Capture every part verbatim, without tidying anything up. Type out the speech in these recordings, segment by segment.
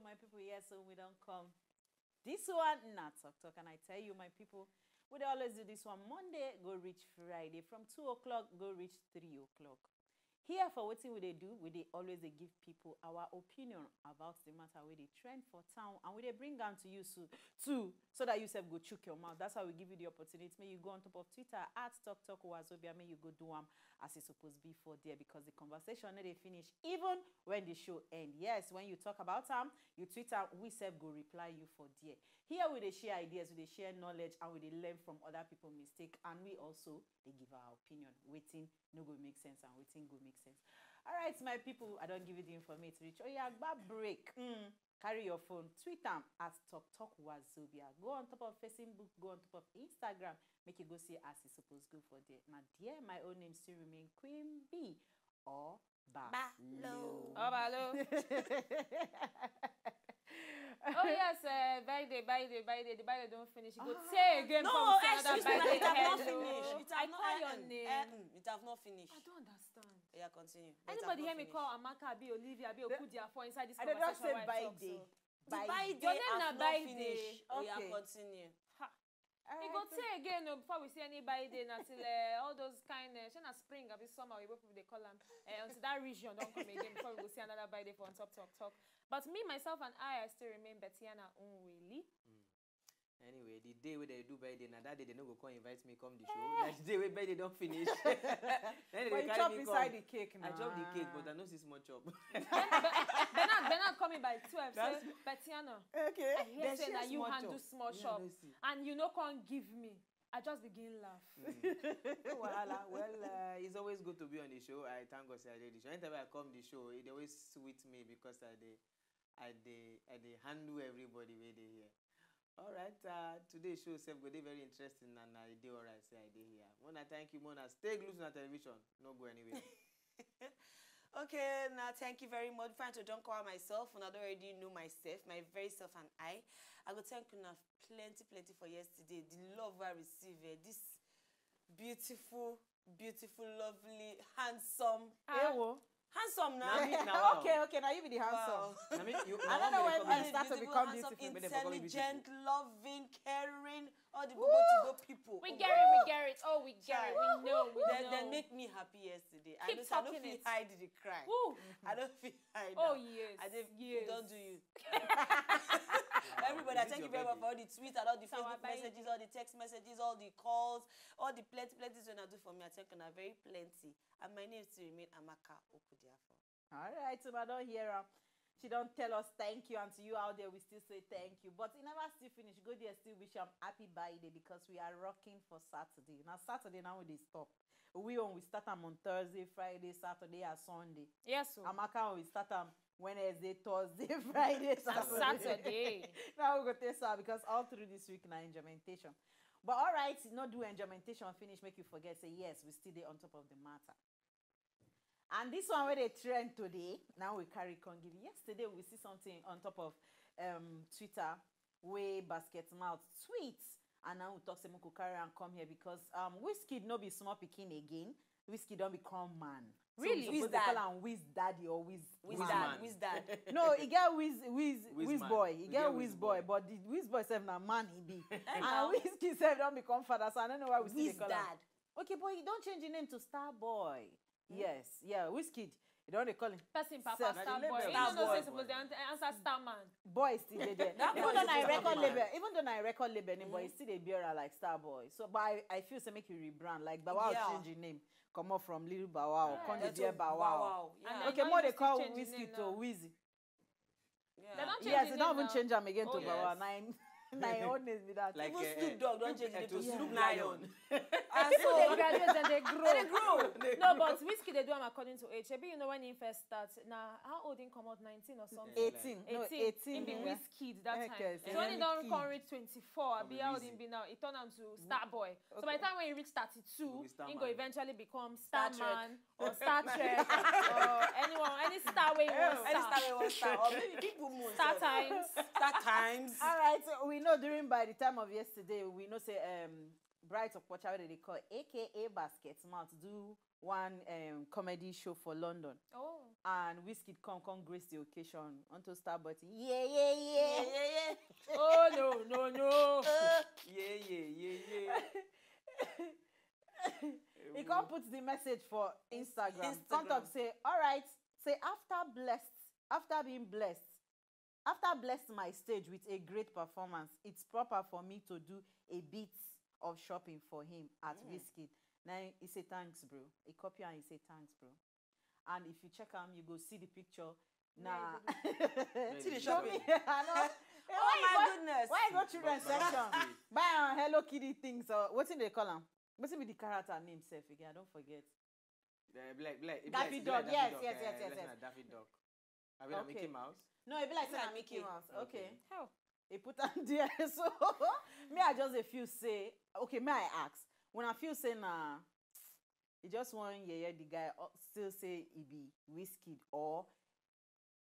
My people, yes, so we don't come. This one, not talk talk, and I tell you, my people, we dey always do this one Monday, go reach Friday, from two o'clock, go reach three o'clock. Here for wetin we dey do, we dey always dey give people our opinion about the matter wey dey trend for town, and we dey bring am to you so, too, so that you sef go chook your mouth. That's why we give you the opportunity. May you go on top of Twitter at Talk Talk Wazobia. May you go do am as e suppose be for there, because the conversation no dey finish even when the show end. Yes, when you talk about am, you tweet am, we sef go reply you for there. Here we dey share ideas, we dey share knowledge, and we dey learn from other people mistake, and we also dey give our opinion, wetin no go make sense and wetin go make sense. All right, my people, I don give you the informate reach. Oh yeah, gba break. Mm. Carry your phone, tweet am at Talk Talk Wazobia. Go on top of Facebook, go on top of Instagram. Make you go see as e suppose go for there. Now, there, my own name still remain Queen B or Ba. Ba Lo. Lo. Oh, Ba Lo. Oh yes, uh, by the by the by the the by the don't finish. You go say again. No, before we say another excuse me, by the it have not hello. Finished. It have I not, call your eh, name. Eh, mm, it have not finished. I don't understand. Yeah, continue. But it have Anybody not hear me finished. Call Amaka, be Olivia, be Okudia for inside this I don't conversation? Say why I by talk day. So? By Your day name have na not by finished. Day. Oh yeah, okay. Continue. Ha. All E go right, say again o, before we see any by day na till uh, all those kind uh, shey na spring abi summer wey people dey call am uh, until that region don come again before we go see another by day for on top talk talk. But me myself and I, I still remain Betiana Unweli. Anyway, the day wey dem do birthday, na that day dem no go come invite me come the show. Na the day wey birthday don finish. Then dem But dey you carry chop me inside come. The cake I chop the cake, but I na. No see small chop. Bernard, Bernard call me by twelve, say, That's Betiana, Okay. I hear Then say share na you small handle chop. Small Me, I shop, no see. And you no come give me. I just begin laugh. No wahala. Well, uh, it's always good to be on the show. I thank God say I did the show. Anytime I come the show, it always sweet me because I dey, I dey, I dey handle everybody wey dey here. All right, uh, today's show sef go dey very interesting, and I dey alright say I dey here. Mona, thank you, Mona. Stay glued to the television. No go anywhere. Okay, now thank you very much. Fine to don't call myself, and I don't already know myself, my very self and I. I go thank you now plenty, plenty for yesterday. The love I receive, eh, this beautiful, beautiful, lovely, handsome. Ah. Ewo. Handsome now. Na me, na wow. Okay, okay, now you be the handsome. Wow. Na me, you, I don't know when I start to become beautiful. Intelligent, loving, caring, all the good people. We get it, we get it. Oh, we get it. We know, we then, know. Then make me happy yesterday. Keep I know, I don't feel hide the cry. Woo. I don't feel hide. Oh yes, I don't, yes. Don't do you. Everybody, I thank you very much for all the tweets and all the Facebook messages, all the text messages, all the calls, all the plenty, plenty things you do for me. I thank you very plenty. And my name still remain Amaka Okudiafo. All right, so I don't hear her. She don't tell us thank you, and to you out there, we still say thank you. But it never still finish. Go there, still wish am happy birthday because we are rocking for Saturday. Now Saturday now we dey stop. We on we start am on Thursday, Friday, Saturday, and Sunday. Yes, sir. Amaka we start am Wednesday, Thursday, Friday, Saturday. Saturday. Now we go test her because all through this week na implementation. But all right, not do implementation finish make you forget. Say yes, we still dey on top of the matter. And this one where they trend today, now we carry come give you. Yesterday we see something on top of um, Twitter where Basket Mouth tweets, and now we talk say make we carry and come here because um, Wizkid no be small pikin again. Wizkid don become man. Really? So we suppose dey call am Wiz Daddy or Wiz Wiz Dad. Wiz Dad. No, he get Wiz Wiz Wiz Boy. He get Wiz Boy, but the Wiz Boy sef na man he be. And Wizkid sef don become father, so I don't know why we still dey call am. Wiz Dad. Okay, but he don change him name to Star Boy. Yes, yeah, Wizkid. You don't dey call him. Person papa Star Boy. You don't know say suppose dey answer Star Man. Boy still dey there. Even though na record label, even though na record label name, but he still dey bear like Star Boy. So, but I, I feel say make you rebrand. Like Bawa change his name, come up from Little Bawa, come dey bear Bawa. Okay, more they call Wizkid to Wizzy. Yeah. Yes, they don't even change am again to Bawa. Nine. Na im own name be that. Like, even uh, Snoop Dogg don change it to Snoop Lion. And so they graduate and they grow. They grow. No, but Wizkid dey do am according to age. Shebi you know when he first start? Na how old he come out? Nineteen or something? Eighteen. No, eighteen. He be Wizkid that time. So when he don come reach twenty-four, abi how old he be now? He turn am to Star Boy. So by the time when he reach thirty-two, he go eventually become Star Man. Or Star Trek, or anyone, any star wey you want star. Any star wey you want star, or maybe Big Boom Moon. Star Times. Star Times. All right, so we know during by the time of yesterday, we know say um, Bright Okpocha, wey dem dey call A K A Basket Mouth, do one um, comedy show for London. Oh. And Wizkid come, come grace the occasion onto Star Button. Yeah, yeah, yeah. Yeah, yeah, yeah. Oh, no, no, no. Yeah, yeah, yeah, yeah. He come put the message for Instagram. Come Instagram. Talk say, all right, say after blessed, after being blessed, after blessed my stage with a great performance, it's proper for me to do a bit of shopping for him at Mm. Wizkid. Now he say thanks, bro. He copy and he say thanks, bro. And if you check him, you go see the picture. Nah. Yeah, See the Show me. shopping. I know. Oh my goodness. Why go children Baba section? Street. Buy a Hello Kitty things or what do they call them? What's with the character name self again? I don't forget. Eh, be like, be like, be Daffy like, Duck. be Yes, like yes, Daffy yes, Duck, yes, eh, yes. like Daffy Duck. I mean, Okay. Mickey Mouse. No, it be like It's say like na Mickey Mickey. Mouse. Okay. How? He put on there. So me, I just a few say, okay, may I ask? When I feel say na, he just want yeah, yeah, the guy uh, still say he be Wizkid or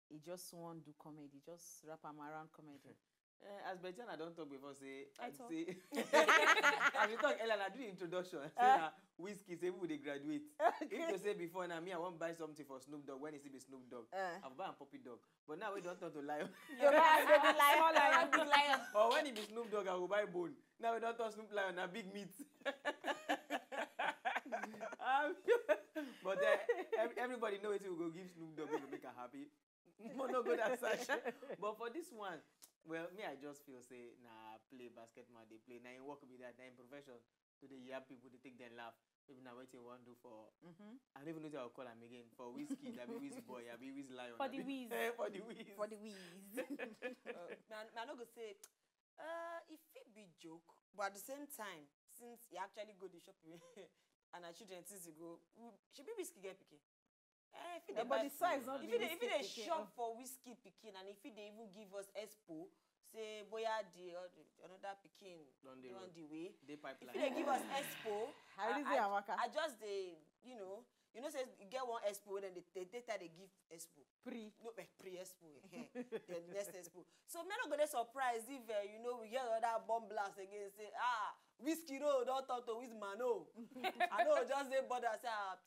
he just want do comedy, just wrap him around comedy. Eh, as Betiana don talk before, say I I talk. Say, as we talk earlier, I do the introduction. Say Eh. Na Wizkid say people dey graduate. If you say before, na me, I wan buy something for Snoop Dogg when he still be Snoop Dogg. Eh. I go buy am puppy dog. But now we don turn to lion. Yeah, small lion. Or when he be Snoop Dogg, I go buy bone. Now we don turn Snoop Lion na big meat. Um, but uh, ev- everybody know wetin we go give Snoop Dogg wey go make am happy. Mo no go that side. But for this one, well, me I just feel say na play Basket Mouth dey play. Na him work be that. Na him profession to dey yab people, dey take them laugh. Maybe na wetin he wan do for. Mm-hmm. I don't even know what I call him again. For Wizkid, I be Wiz Boy, I be Wiz Lion. For I the be- Wiz. Eh, for the Wiz. For the Wiz. Uh, man, I no go say uh, if it be joke, but at the same time, since he actually go the shopping and our children since he go, we- she be Wizkid get pikin. Eh, if Yeah, they but buy the size food, not if be they if Wizkid they pikin, shop oh. For Wizkid pikin and if they even give us expo, say boya the, uh, the another pikin Don dey on road. The way. Dey If pipeline. they give us expo, I really I, say I waka. I just dey you know you know say e get one expo wey dem dey they, they tell they give expo. Pre. No, eh, pre expo, eh, eh, the next expo. So me no go dey surprised if uh, you know we hear another bomb blast again. Say ah, Wizkid oh don turn to Wiz man oh. I no just dey bother say ah,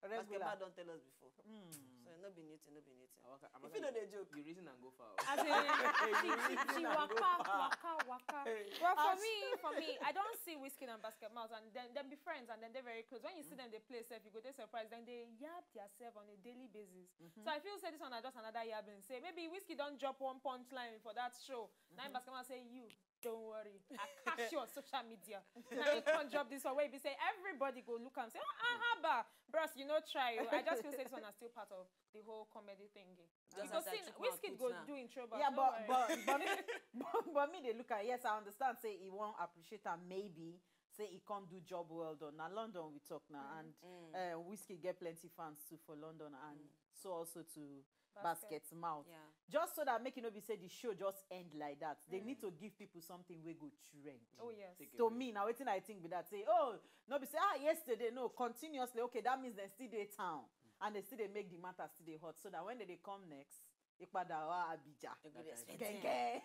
Basket Regular. Mouth don tell us before. Mm. So no be new thing, no be new thing. Amaka, If Amaka, you no dey joke. You reason and go far. As in, she, she, she waka, waka, waka. Well, for me, for me, I don't see Wizkid and Basket Mouth, and then them be friends, and then they're very close. When you see them, they play safe. You go, they surprise, then they yab themselves on a daily basis. So I feel say this one is just another yabbing. Say maybe Wizkid don't drop one punchline for that show. Now Basket Mouth say you don't worry, I catch you on social media. Now you can't drop this one where you say everybody go look and say ah ah haba, bros, you know try. Oh. I just feel say this one is still part of the whole comedy thingy. Just Because as I see, keep my Wizkid foot go now. Do intro, but Yeah, no but worry. but but me, but, but me they look at yes, I understand. Say he won't appreciate and maybe say he can't do job well done. Now London we talk now, and Mm. uh, Wizkid get plenty fans too for London, and so also to Basket Mouth. Yeah. Just so that make it not be say the show just end like that. They Mm. Need to give people something we go trend. Oh yes. Take To away. Me now, wetin I think be that say, oh, no be say ah yesterday, no, continuously. Okay, that means they still dey town and they still dey make the matter still dey hot. So that when they, they come next, Ipada or Abija. They go That dey kind expect thing. it. Genge.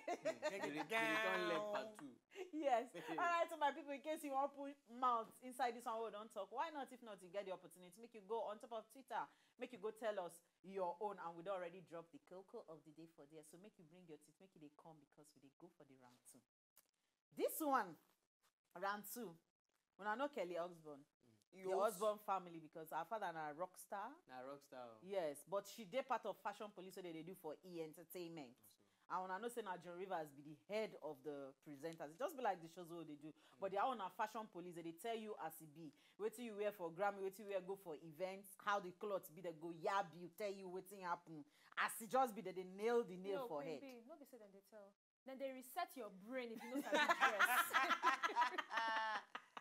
They they don't let part two. Yes. All right, so my people, in case you want put mouth inside this one, we don't talk. Why not? If not, you get the opportunity. Make you go on top of Twitter. Make you go tell us your own, and we don't already drop the cocoa of the day for there. So make you bring your teeth. Make it they come because we they go for the round two. This one, round two. When I know Kelly Osbourne, the Yes. Osbourne family, because her father na a rock star. Na rock star. Oh. Yes, but she dey part of fashion police wey they dey do for E Entertainment. And when I know say na John Rivers be the head of the presenters, it just be like the shows wey they do. But their own na fashion police, they dey tell you as e be. Wetin you wear for Grammy, wetin you wear go for events, how the clothes be, they go yab you, tell you wetin happen. As it just be that they nail the nail No, for Queen head. B, no be say dem dey tell. Then they reset your brain if you know sabi dress.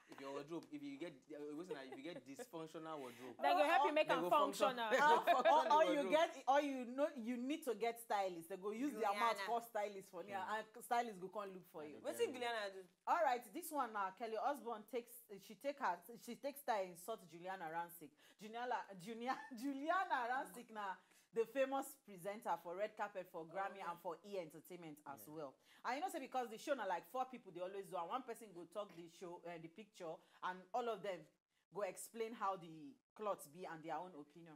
If your wardrobe, if you get, uh, what's that? If you get dysfunctional wardrobe, They go help you make they am go function. functional. They go Or, function or the you wardrobe. Get, or you know, you need to get stylists. They go use their mouth Juliana. Call stylists for me, and stylists go come look for you. Wetin Juliana do? All right, this one now, Kelly Osbourne takes she take her she takes style insult Juliana Rancic. Juliana Julia, Juliana Rancic now. the famous presenter for red carpet for Grammy and for E Entertainment as well. And you know say because the show na like four people dey always do, and one person go talk the show, uh, the picture, and all of them go explain how the cloth be and their own opinion.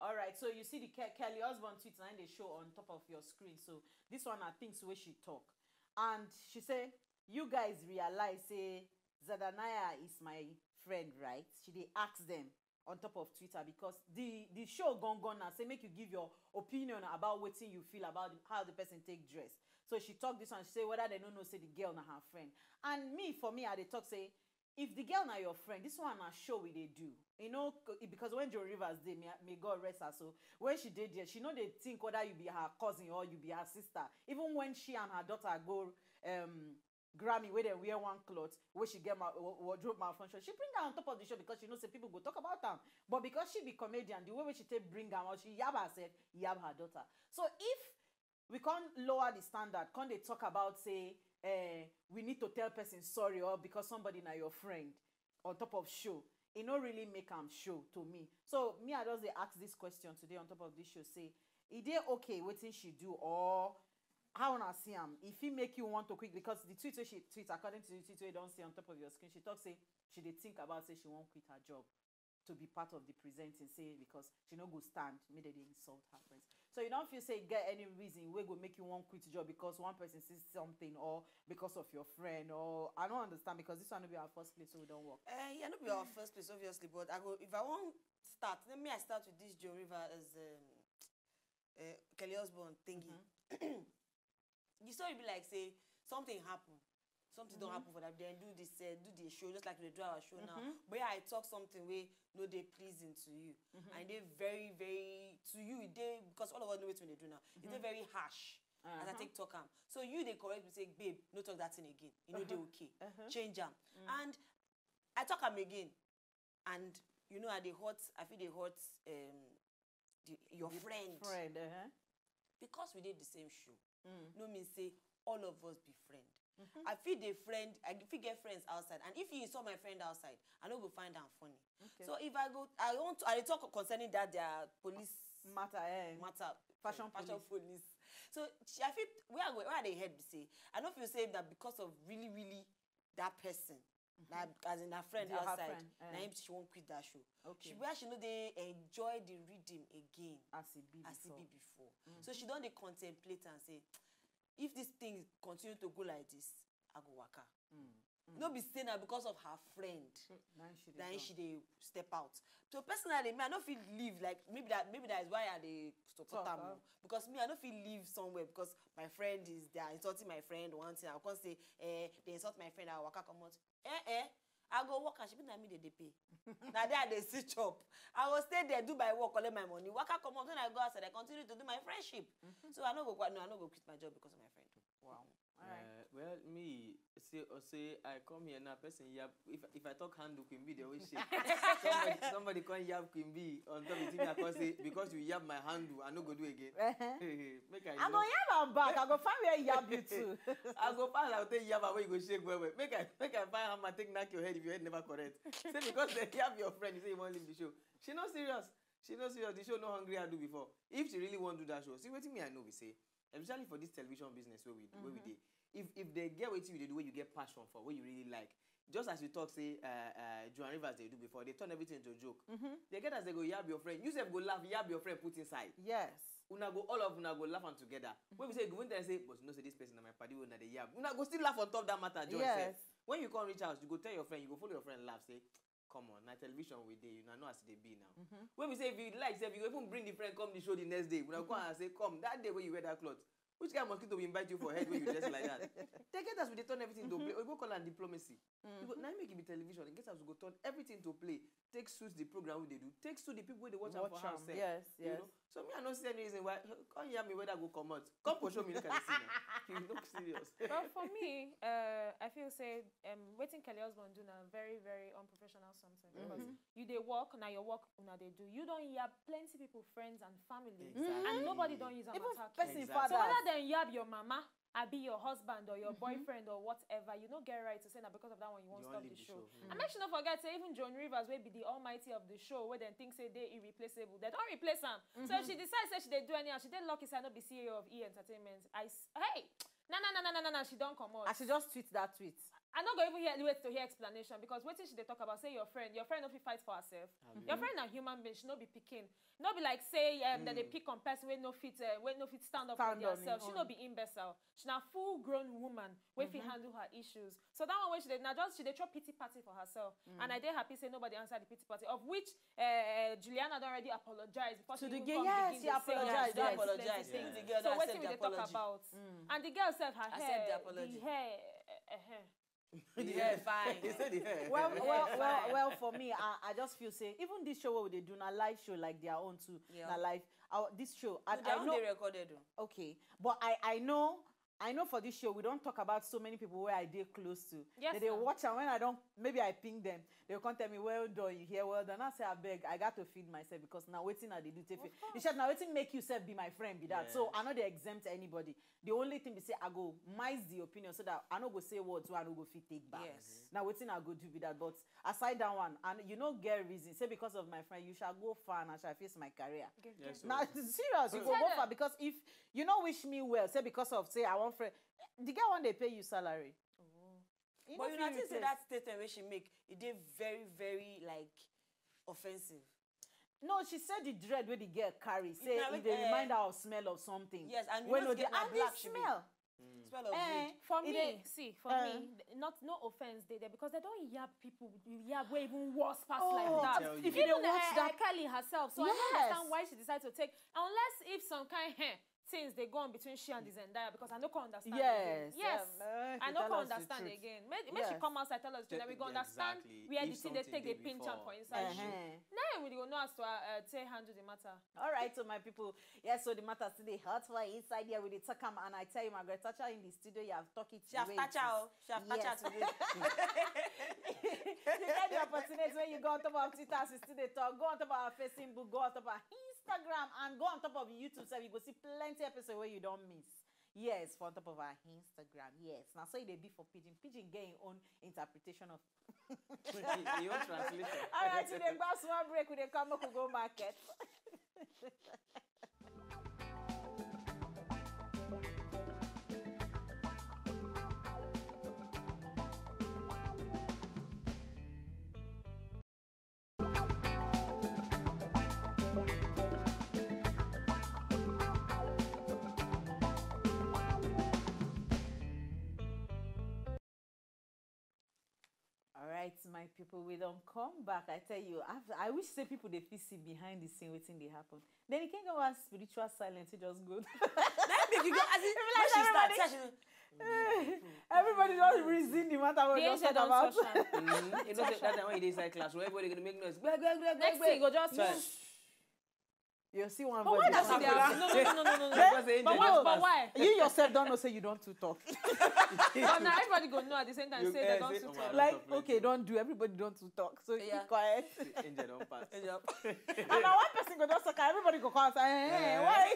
All right, so you see the Ke- Kelly Osbourne tweet na im dey show on top of your screen. So this one na things wey she talk, and she say, "You guys realize say Zadanaya is my friend, right?" She dey ask them on top of Twitter because the the show gone gone now say make you give your opinion about wetin you feel about the, how the person take dress. So she talk this one. She say whether they no know say the girl na her friend. And me, for me, I dey talk say if the girl na your friend, this one na show we dey do. You know, c- because when Joan Rivers dey, may, may God rest her soul, when she dey there, she no dey think whether you be her cousin or you be her sister. Even when she and her daughter go um Grammy, where they wear one cloth, where she get ma- wa- wardrobe malfunction, she bring her on top of the show because she know say people go talk about am. But because she be comedian, the way wey she take bring am out, she yab herself, yab her daughter. So if we can't lower the standard, can't they talk about say, eh, we need to tell person sorry or because somebody na your friend on top of show, it no really make am show to me. So me, I just dey ask this question today on top of this show. Say, is there okay wetin she do, or how una see am? If he make you want to quit, because the tweet wey she tweet, according to the tweet wey you don see on top of your screen, she talk say she dey think about say she wan quit her job to be part of the presenting, say because she no go stand, make dem dey insult her friends. So you don't feel say get any reason wey go make you wan quit job because one person see something or because of your friend, or I don't understand because this one will be our first place, so we don't work. Uh, yeah, not be our first place, obviously, but I go if I want start, let me I start with this Joe Rivers, um, uh, Kelly Osbourne thingy. The story be like say something happen, something don't happen for them. Then do this, uh, do the show just like they do our show now. But yeah, I talk something wey no dey pleasing to you, and they very very to you they because all of us know what they do now. It's dey very harsh as I take talk am. So you dey correct me say, "Babe, no talk that thing again. You know they okay. Change am." And I talk am again, and you know I dey hurt. I feel dey hurt. Um, the, your friend. Friend, uh-huh. Because we did the same show, no mean say all of us be friend. I feel the friend, I feel get friends outside, and if you saw my friend outside, I no go find am funny. So if I go, I want to, I talk concerning that their police Matter, eh? Matter, Fashion fashion police. So she, I feel where I go, where they head be say, I don't feel say that because of really, really that person, that as in her friend Your- her outside, friend, eh. Na him she won't quit that show. Okay. She where she know they enjoy the rhythm again As it be as before. It be before. So she don't dey contemplate and say, if this thing continue to go like this, I go waka. No be say na because of her friend Now she dey then done. She dey step out. So personally, me, I no feel leave. Like maybe that maybe that is why I dey support Talk, am uh. O. Because me, I no feel leave somewhere because my friend is there insulting my friend. One thing I can't say, eh, they insult my friend, I waka comot. Eh, eh. I go work and she be na me dey dey pay. Na there I dey see chop. I go stay there, do my work, collect my money, waka comot. When I go outside, I continue to do my friendship. So I no go quite, no, I no go quit my job because of my friend. Wow. Uh, well, me say or say I come here now. Person yab. If if I talk handle Queen B, they always shake. Somebody somebody come yab Queen B on top of me. I come say because you yab my handle, I no go do again. Make I. I go yab am back. I go find where yab you too. I go pass. I go take yab away. You go shake well well. Make I make I find hammer take knock your head if your head never correct. Say because they yab your friend, you say you wan leave the show. She no serious. She no serious. The show no hungry I do before. If she really wan do that show, see wetin me I know be say, especially for this television business where we where we dey. If if they get wetin you dey do, where you get passion for, where you really like, just as you talk say uh, uh, Joan Rivers they do before, they turn everything into a joke. They get as they go yab your friend. You sef go laugh, yab your friend put inside. Yes. Una go all of una go laugh am together. When we say go tell say, but you know say this person na my party wey una dey yab. Una go still laugh on top that matter, Joy. Yes. When you come reach house, you go tell your friend, you go follow your friend laugh say, come on, na television we dey, una know as e dey be now. When we say if you like, say if you even bring the friend come the show the next day, una go and say, come, that day wey you wear that cloth, which kind of mosquito will invite you for head when you dress like that? They get as we dey turn everything to play. We go call am diplomacy. You go, na im make it be television. They get as we go turn everything to play. Take suit the program we dey do. Take suit the people wey dey watch am for Watch house am. Sef. Yes, You yes. Know? So me, I no see any reason why. Come hear me whether go comot. Come for show me look at the scene. You look serious. But for me, uh, I feel say um, wetin Kelly Osbourne do na very very unprofessional something because you dey work na your work una dey do. You don yab plenty people, friends and family, Exactly. And nobody don use am Even attack person you. Exactly. So fathers. Whether dem yab your mama I be your husband or your boyfriend or whatever, you no get right to say na because of that one you wan stop the show. And make she no forget say even Joan Rivers, wey be the almighty of the show, wey dem think say dey irreplaceable, dem don replace am. So if she decide say she dey do anyhow, she dey lucky say I no be C E O of E Entertainment. I s- hey, na na na na na na na, she don comot. I should just tweet that tweet. I no go even hear, wait to hear explanation, because wetin she dey talk about, say your friend, your friend no fit fight for herself. Your friend na human being, she no be pikin. No be like say um, dem dey pick on person wey no fit uh, wey no fit stand up for Stand on herself. im She own. No be imbecile. She na full grown woman wey fit handle her issues. So that one wey she dey na just she dey throw pity party for herself. And I dey happy say nobody answer the pity party, of which uh, Juliana don already apologize before To she the even girl, come yes, begin she dey say apologized, yes, yes. plenty Apologize. things. The girl So don wetin accept we the dey talk apology. About? And the girl sef, her Accept hair, the apology. The hair, uh, uh, Yeah, fine. He said the hair. Well, well, well, Fine. Well, for me, I, I just feel say even this show wey we dey do na live show like their own too. Yeah. Na live. Our, this show, I, No, they I don't know. They recorded though. Okay, but I, I know, I know for this show we don't talk about so many people where I dey close to. Yes, They, they ma'am. Watch and when I don't, maybe I ping them. They come tell me, "Well done, you hear, well done." I say, "I beg, I got to feed myself because now waiting I dey do take." He said, "Now waiting make yourself be my friend be that." So I know they exempt anybody. The only thing be say I go mice the opinion so that I no go say words wey I no go fit take back. Yes. Now waiting I go do be that. But aside that one, and you no get reason. Say because of my friend, you shall go far and I shall face my career. Yes, Now so- serious, you go Tell go them. Far because if you no wish me well, say because of say I want friend, the girl one dey pay you salary. Oh. You But no you fit know, I think say replace. That statement where she make, it dey very, very like offensive. No, she said the dread where the girl carry. Say na it wetin, dey eh, remind her of smell of something. Yes, and we When no no get dey- na and black the she be. Smell. Smell of Eh, weed. For It me, dey- see, for uh, me, th- not no offense dey there because they don't yab people, yab wey even worse pass Oh, like that. Tell if you. you dey Even watch uh, that, Kelly herself, so I Yes. don't understand why she decided to take, unless if some kind hair things they go on between she and the Zendaya, because I no can understand. Again. Yes, Yes. um, uh, I she no tell can us the understand truth. Again. Make, make she Yes. Come outside, tell us, Te- then we go yeah, understand exactly. Where If the thing they something take they dey pinch am before. For inside. Uh-huh. Now we go know as to uh, uh, take handle the matter. All right, so my people, yes, so the matter still dey hot for inside here with the talk am, and I tell you, Margaret Thatcher in the studio, you have talk it. She have Wait. touch her. Oh. She have touch her Yes. Today. You get the opportunity when you go on top of Twitter, as we still dey talk, go on top of our Facebook, go on top of Instagram, and go on top of YouTube, so you go see plenty episode where you don't miss. Yes, for on top of our Instagram. Yes. Now, so they be for Pidgin. Pidgin get his own interpretation of Your translation. All right, we dey go small break, we dey come, make we go market. All right, my people, we don't come back. I tell you, I've, I wish say people they fit see behind the scene wetin dey happen. Then it can go as spiritual silence, it just go. Let me go. As in, Like when she start, everybody- she, she, Everybody don't reason the matter we The just angel talk don't about. Touch her. Mm-hmm. You know, say that time when you dey inside class, where everybody gonna make noise. Gbe, gbe, gbe, gbe, Next gbe. thing you go just. Chai. You see one But why body. does she dey have? No, no, no, no, no, no. Because the But angel why? don But pass. Why? You yourself don't know say you don't too talk. But now everybody go know at the same time. You Say they guys don't say, too "Oh, talk. my Like, Don't talk okay, plenty. Don't do. Everybody don't too talk. So Yeah. Keep quiet. The angel don't pass. Angel. And now one person go just talk. Everybody go come outside. Hey, hey, Yeah. Why?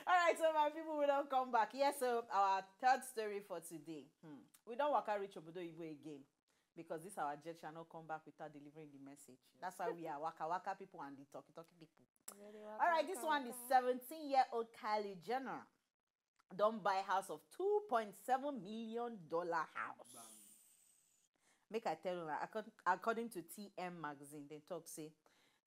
All right, so my people, we don't come back. Yes, so our third story for today. Hmm. We don't work out rich obodo Igbo again. Because this our jet shall not come back without delivering the message. That's why we are waka waka people and the talky talky people. All right, this one is seventeen year old Kylie Jenner don't buy house of two point seven million dollar house. Make I tell you, accord- according to T M magazine, they talk say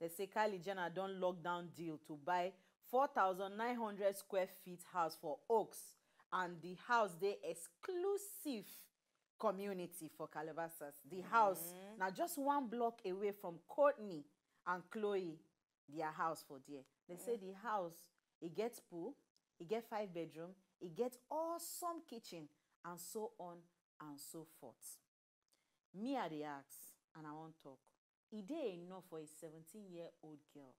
they say Kylie Jenner don't lock down deal to buy four thousand nine hundred square feet house for Oaks, and the house they exclusive community for Calabasas. The house now just one block away from Courtney and Chloe, their house for there. They say the house, it gets pool, it get five bedroom, it get awesome kitchen, and so on and so forth. Me, I dey ask, and I won't talk. It dey enough for a seventeen year old girl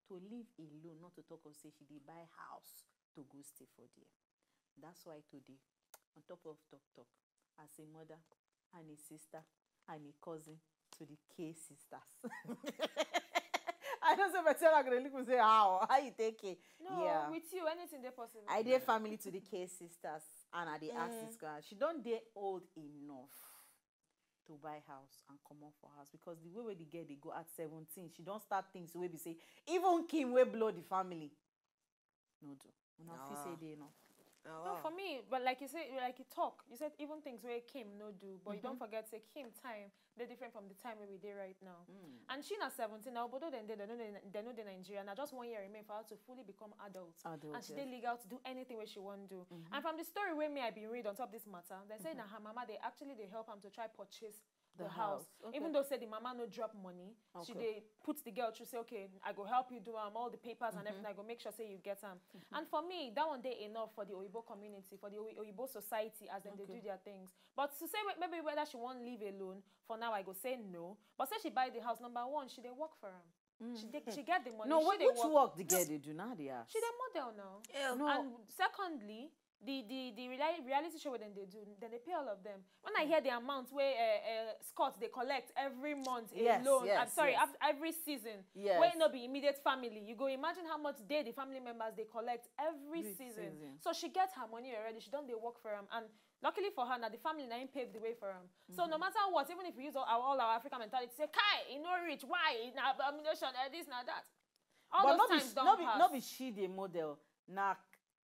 to live alone, not to talk of say she dey buy house to go stay for there. That's why today, on top of talk talk, as a mother and a sister and a cousin to the K sisters. I don't say my children are gonna look and say how how you take it. No, Yeah. With you, anything they possible. I dey family to the K sisters. And I dey ask this girl, she don dey old enough to buy house and comot for house, because the way wey the girl dey go at seventeen, she don start things wey be say even Kim wey blow the family no do. Una fit say e dey enough. No, for me, but like you say, like you talk, you said even things where Kim no do, but you don't forget say Kim time dey different from the time where we dey right now. And she na seventeen now, but then they know they know the Nigeria. Now just one year remain for her to fully become adult, Adult, and she yes. dey legal to do anything where she want do. And from the story where me I been read on top this matter, they say na her mama they actually they help am to try purchase the, The house. house, okay. Even though say the mama no drop money, she Okay. they put the girl to say, okay, I go help you do am all the papers and everything. I go make sure say you get am. And for me, that one day enough for the Oyibo community, for the Oyi- Oyibo society as them they do their things. But to say whe- maybe whether she won't leave alone for now, I go say no. But say she buy the house, number one, she they work for him. She dey, she get the money. No, she what, dey which work. Work the girl dey do now? They ask. She dey model now. No. And secondly, the the the reali- reality show wey dem dey do, dem dey pay all of them. When I hear the amount wey uh, uh, Scott dey collect every month Yes, alone, I'm yes, sorry, yes. ev- every season, Yes. wey no be immediate family, you go imagine how much dey the family members dey collect every Every season. season. So she get her money already. She don dey work for am, and luckily for her, na the family na him pave the way for am. So no matter what, even if we use all our, all our African mentality, say kai, e no reach, why, na abomination, eh, this na that. All But those no be times sh- don no be pass. No be she dey model. Na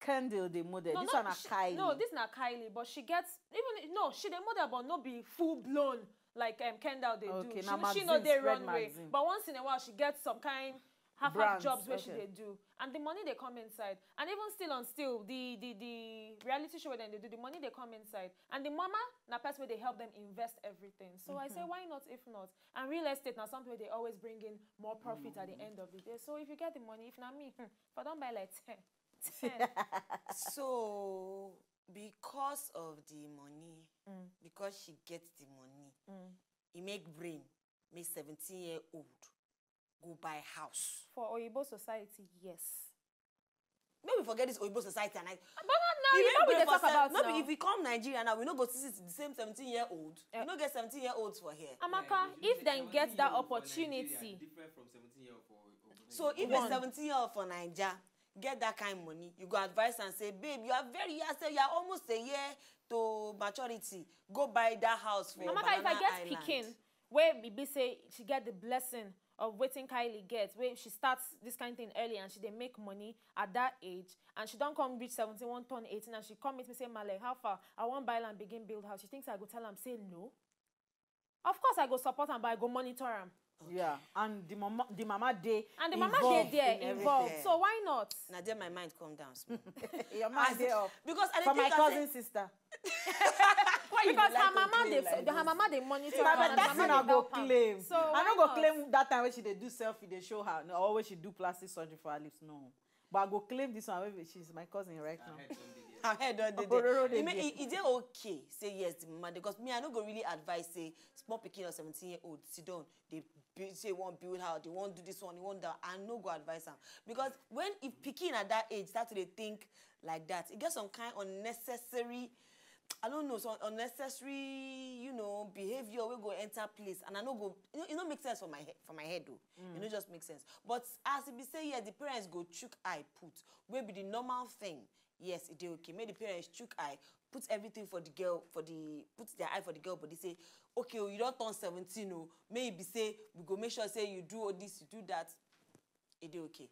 Kendall dey model. No, This no, one na she- Kylie. No, this na Kylie, but she gets even no, she dey model, but no be full blown like um, Kendall dey Okay, do. Na She, she magazine, no dey spread runway, magazine. But once in a while she gets some kind half half Brands, jobs where she okay. dey do, and the money they come inside. And even still on still the the the reality show where they do, the money they come inside, and the mama na person where they help them invest everything. So I say why not if not? And real estate now something where they always bring in more profit at the end of the day. So if you get the money, if not me, hmm, if I don't buy like ten, ten. So because of the money, because she gets the money, e make brain make seventeen year old go buy house. For Oyibo society, yes. Make we forget this Oyibo society and I. But not now, you know we dey talk about No now. Be if we come Nigeria now, we no go see the same seventeen year old. Yeah. We no get seventeen year olds for here. Amaka, if dem get that opportunity, Different from seventeen year old for Obodo So if One. A seventeen year old for Naija get that kind of money, you go advise and say, babe, you are very young, say you are almost a year to maturity. Go buy that house for Amaka, if I Banana get Island. Pikin, where be, be say she get the blessing of waiting Kylie get, where she starts this kind of thing early and she they make money at that age, and she don't come reach seventeen, one turn eighteen, and she come meet me say, Male, how far? I want buy land, begin build house. She thinks I go tell am say no. Of course I go support am, but I go monitor am. Yeah, and the mama, the mama dey And the mama dey involved there in everything. Involved. So why not? Now there my mind come down small. Your mind dey up. Because I dey For my think I cousin say- sister. Because her mama dey, her mama dey monitor Na her, and better her thing mama I dey go help am. claim. So I why no go not? Claim that time when she dey do selfie, dey show her, no, or when she do plastic surgery for her lips, no. But I go claim this one. Wey she's my cousin right now. Her head don dey Ororo there. dey E may- there. E e dey okay say yes, the mama, because me I no go really advise say small pikin or seventeen year old sit down, they build, say one build house, they want do this one, they want that. I no go advise am, because when if pikin at that age start to dey think like that, e get some kind unnecessary, I don't know, some unnecessary, you know, behavior wey go enter place, and I no go, you know, e no make sense for my head, for my head though. E no just make sense. But as e be say, yes, the parents go chook eye put, wey be the normal thing. Yes, e dey okay. Make the parents chook eye, put everything for the girl, for the put their eye for the girl body. Say, okay, oh, you don turn seventeen, oh, make e be say we go make sure say you do all this, you do that. E dey okay.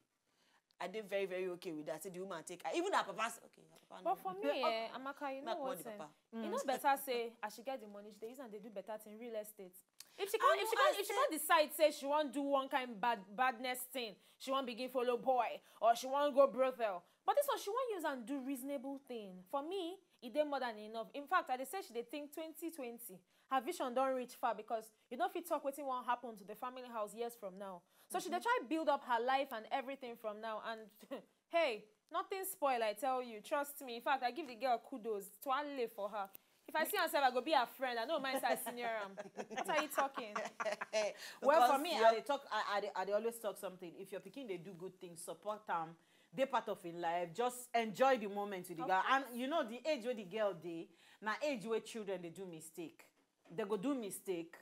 I dey very very okay with that. Say the woman take eye. Even her papa say, okay, her papa But no. for me, eh, Amaka, you know Not what? what the Eh? papa. E no better say as she get the money, she dey use and dey do better thing real estate. If she come, I if she know, come, I if she said- come decide say she wan do one kind bad badness thing, she wan begin follow boy, or she wan go brothel. But this one, she wan use and do reasonable thing. For me, e dey more than enough. In fact, I dey say she dey think twenty twenty. Her vision don reach far because you no fit talk wetin wan happen to the family house years from now. So she dey try build up her life and everything from now. And hey, nothing spoil, I tell you. Trust me. In fact, I give the girl kudos. Twale for her. If I see myself, I go be her friend. I no mind say I senior am. What are you talking? Well, for Because me, your- I dey talk. I, I, dey, I dey always talk something. If your pikin dey do good things, support am. Dey part of im life. Just enjoy the moment with the Of girl. And you know the age wey the girl dey, na age wey children dey do mistake. They go do mistake.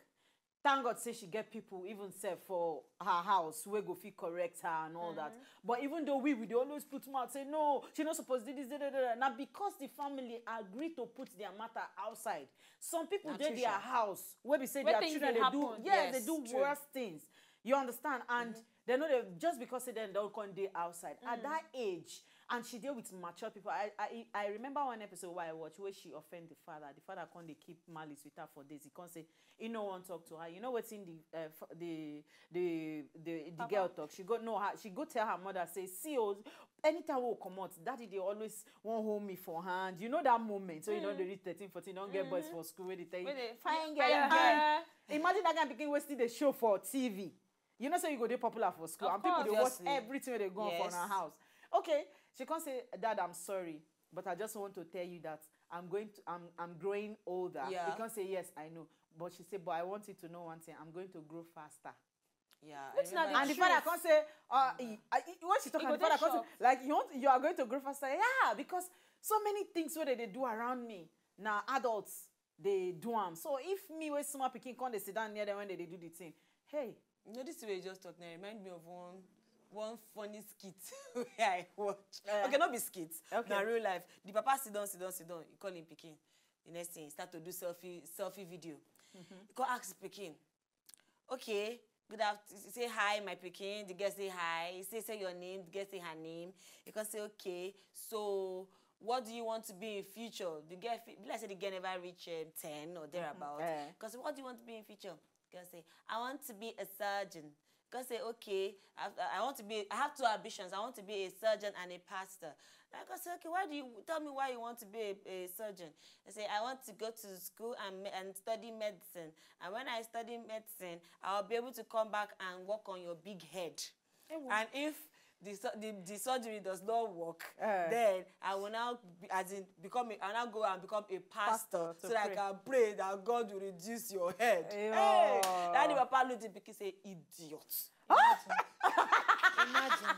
Thank God say she get people even sef for her house wey go fit correct her and all that. But even though we, we dey always put mouth say, "No, she no suppose do this, da, da, da, da." Na because the family agree to put their matter outside. Some people dey their house wey be say their children dey do, yes, they do worse things. You understand? And they know they, just because say dem don come dey outside at that age, and she dey with mature people. I, I, I remember one episode wey I watch where she offend the father. The father come dey keep malice with her for days. He come say he no wan talk to her. You know wetin the, uh, the the the the girl talk? She go, no, her, she go tell her mother say, "See, oh, anytime we comot, daddy dey always wan hold me for hand." You know that moment, so you don dey reach thirteen, fourteen, don get boys for school wey dey tell you, "Fine girl." Imagine that kind of pikin wey still dey show for T V. You know say you go dey popular for school, and people dey watch everything wey dey go on for her house. Okay, she come say, "Dad, I'm sorry, but I just want to tell you that I'm going to, I'm, I'm growing older." He come say, "Yes, I know." But she say, "But I want you to know one thing, I'm going to grow faster." Yeah, and the father come say, uh, he, uh, he, when she talk, and the father come say, like, "You want, you are going to grow faster." Yeah, because so many things wey they dey do around me, na adults dey do am. So if me wey small pikin come dey sit down near them when they dey do the thing, hey. You know, this way you just talk now remind me of one one funny skit wey I watch. Okay, not be skit. Okay. Na real life. The papa sit down, sit down, sit down. He call him pikin. The next thing, he start to do selfie, selfie video. He come ask pikin, "Okay, good afternoon." Say, "Hi, my pikin." The girl say, "Hi." He say, "Say your name." The girl say her name. He come say, "Okay, so what do you want to be in future?" The girl, be like say the girl never reach, um, ten or thereabout. Because, "What do you want to be in future?" Girl say, "I want to be a surgeon." Girl say, "Okay, I, I want to be, I have two ambitions. I want to be a surgeon and a pastor." I go say, "Okay, why do you, tell me why you want to be a, a surgeon?" I say, "I want to go to school and, and study medicine. And when I study medicine, I'll be able to come back and work on your big head. And if the, the, the surgery does not work, uh, then I will now be, as in, become a, I will now go and become a pastor, pastor, so that I can pray that God will reduce your head." Hey, that the papa look the pikin say, "Idiot." Imagine. Imagine.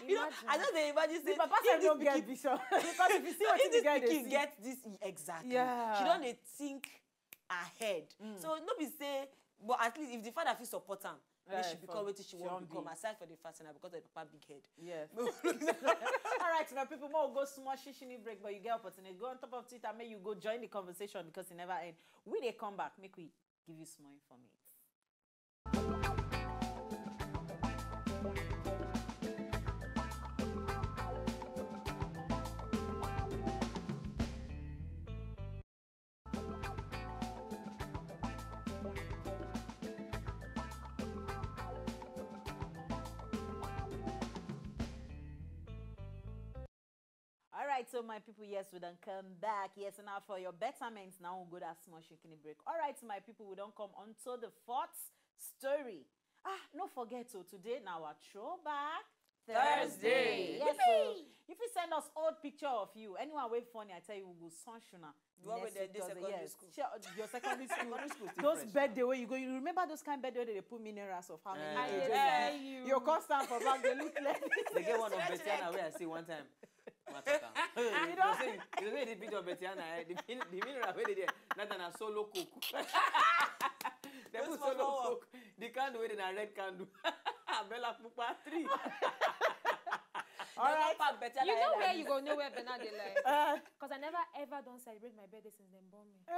You know, I just dey imagine say the papa sef no get vision, because if you see what the guy dey see, get this exactly. Yeah. She don dey think ahead. So no be say, but at least if the father fit support am, then she become wetin she wan become, aside for the fact say na because of the papa big head. Yes. All right, my people, more go small shishini break, but you get opportunity. Go on top of Twitter, make you go join the conversation because it never end. We dey come back, make we give you small informate. All right, so my people, yes, we don come back. Yes, now for your betterment, now we go that small shikini break. All right, my people, we don come on to the fourth story. Ah, no forget, so today now our throwback Thursday. Yes, so if you send us old picture of you, anyone wey funny, I tell you, we go sunshine. The one wey dem dey secondary school. Your secondary school. Those birthday wey you go, you remember those kind birthday wey dey put minerals of how many ages? You come stand for back, dey look like this. They get one of Betiana wey I see one time. You know, say the picture of Betiana, eh, the, the mineral wey dey there, not an solo coke. They put solo coke. The candle wey dey na red candle. Bella Pupa three. All right. You know where you go know where Bernard dey lie. Because I never ever don celebrate my birthday since dem born me. No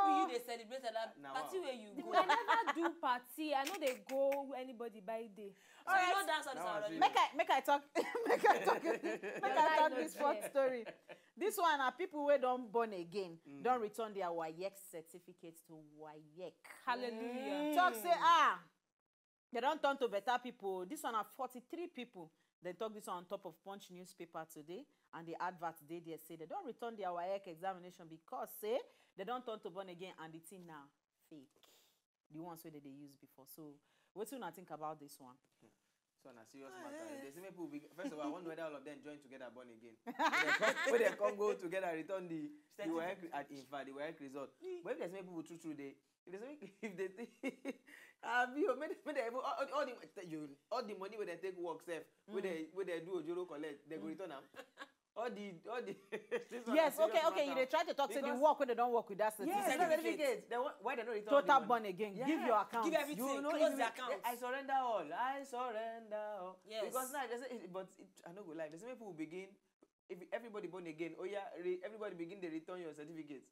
be you dey celebrate that party where you go. I never do party. I no dey go anybody birthday. So you no dance all this already. Make I, make I talk, make I talk, make I talk this fourth story. This one na people wey don born again, don return their WAEC certificate to WAEC. Hallelujah. Talk say, ah, they don turn to better people. This one na forty-three people. They talk this one on top of Punch newspaper today, and the advert dey there say they don return their WAEC examination because say they don turn to born again and the thing na fake. The ones wey they dey use before. So wetin una think about this one? So na serious matter. If they say make people be, first of all, I wonder whether all of them join together born again. Wey dem come, wey dem come go together, return the, the WAEC, in fact, the WAEC result. But if they say make people true true, they, if they say make, if they think, abi o, make, make dem even, all, all the, you, all the money wey dem take work sef, wey dem, wey dem do ojoro collect, dem go return am. All the, all the, this one Yes, okay, okay. You dey try to talk to the work wey they don work with that certificate. Yes, certificate. Why they no return? Total born again. Yeah. Give your account. Give everything. You know, close the account. I surrender all. I surrender all. Yes. Because now, but it, I no go lie. They say people begin if everybody born again, oh yeah, re, everybody begin to return your certificate.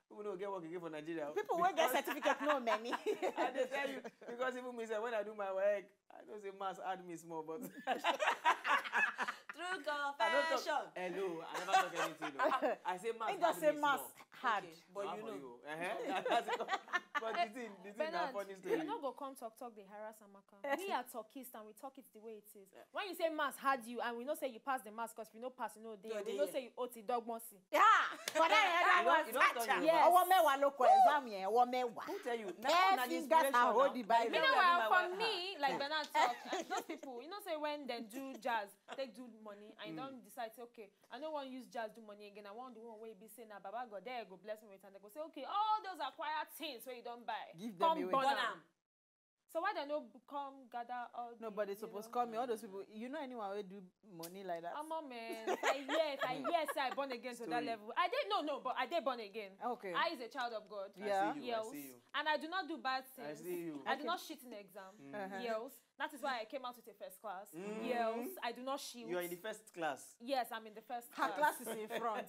People no get work again for Nigeria. People wey get certificate no many. I dey tell you because even me sef when I do my work, I know say maths hard me small, but true confession. Hello, I never talk anything. Though. I say maths. He just say maths hard. Okay, but you know. Uh-huh. But the thing, the thing na funny story. You no go come talk talk the harass Amaka. We are talkist and we talk it the way it is. When you say maths hard you and we know say you pass the maths because if you no pass, you no dey. We know say you O T dog mercy. Yeah, for that other one, yes. Ọwọ́ mẹ́wàá ló kọ exam yẹn, ọwọ́ mẹ́wàá. Who tell you? Ten fingers and hold the Bible. Meanwhile, for me, like Bernard talk, those people, you know say when dem do jazz, take do money and you don decide say okay, I no wan use jazz do money again. I wan do one wey be say na Baba God there go bless me with and they go say okay, all those acquired things wey you don buy, give them away. Burn am. So why they no come gather all? No, but they supposed know? Call me all those people. You know anyone who do money like that? I'm a man. If I hear, if I hear, say I born again to that level. I did no, no, but I did born again. Okay. I is a child of God. Yeah. I see you, yes. I see you. And I do not do bad things. I see you. I okay. Do not shit in exam. Mm. Uh-huh. Yes. That is why I came out with a first class. Mm. Yes. I do not shit. You are in the first class. Yes, I'm in the first. Her class, class is in front.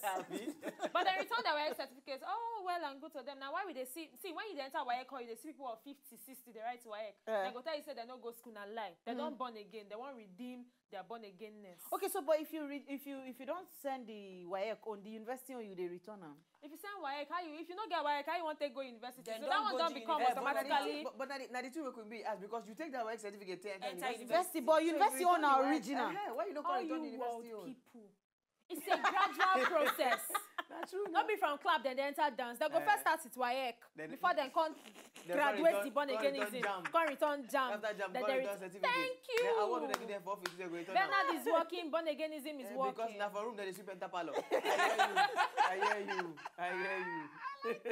But they return their WAEC certificates. Oh, well and good to them. Now, why would they see? See, when you enter WAEC, you they see people of fifty, sixty, they write WAEC. Uh, they go tell you say they no go school and lie. They mm. Don't born again. They won't redeem their born againness. Okay, so but if you read, if you if you don't send the WAEC on the university, on you they return them. If you send WAEC, how you? If you no get WAEC, how you want to go university? Then so that one don't become university. Automatically. But, but now, the, now the two will be as because you take that WAEC certificate, enter, enter university. University, but university so on our original. Uh, why you not call it on university? People. It's a gradual process. That's true. Not be from club, then they enter dance. They go uh, first start with WAEC. Then before then come graduate the born againism, come return JAMB. After JAMB, come return certificate. Thank you. Then award wey dem give them for office, they go return. Bernard is working, born againism is working. Because na for room dem dey sweep enter parlor. I hear you. I hear you. I hear you.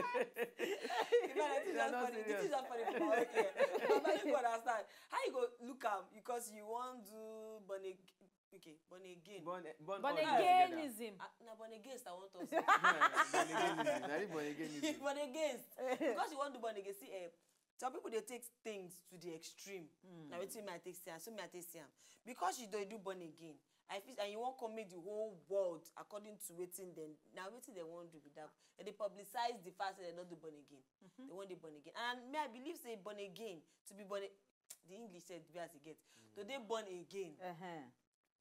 This is not funny. This is not funny for my work here. But you go understand. How you go look am because you wan do born again? Okay, born again. Born, born, born againism. Uh, na born against I want us. Born againism. Na born againism. Born against. Because you want to born again. See, eh, some people they take things to the extreme. Mm. Now wetin me I take see am, so me I take see am. Because you don't do born again. I feel and you won't commit the whole world according to waiting then. Now waiting they won't do with that. And they publicize the fact that they not do born again. Mm-hmm. They won't do born again. And me I believe say born again to be born. The English said be as it get. Mm. To they born again. Uh-huh.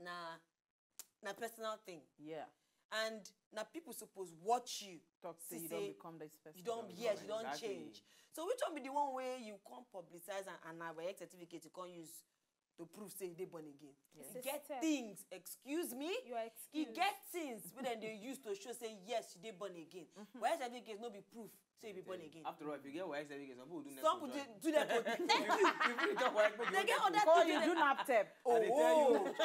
Na na personal thing. Yeah. And na people suppose watch you. Talk say you don't become this person. You don't, yes, you don't change. So which one be the one where you can't publicize and, and have a certificate you can't use to prove say you dey born again? Yes. You get things, excuse me? You are excused. You get things wey dem dey use to show say yes, you dey born again. Mm-hmm. Why certificate no be proof? So you be born again. After all, if you get WAEC certificate, some people do next. Some people do that. Thank you. If you don't WAEC, they get other things. You do NABTEB. Oh,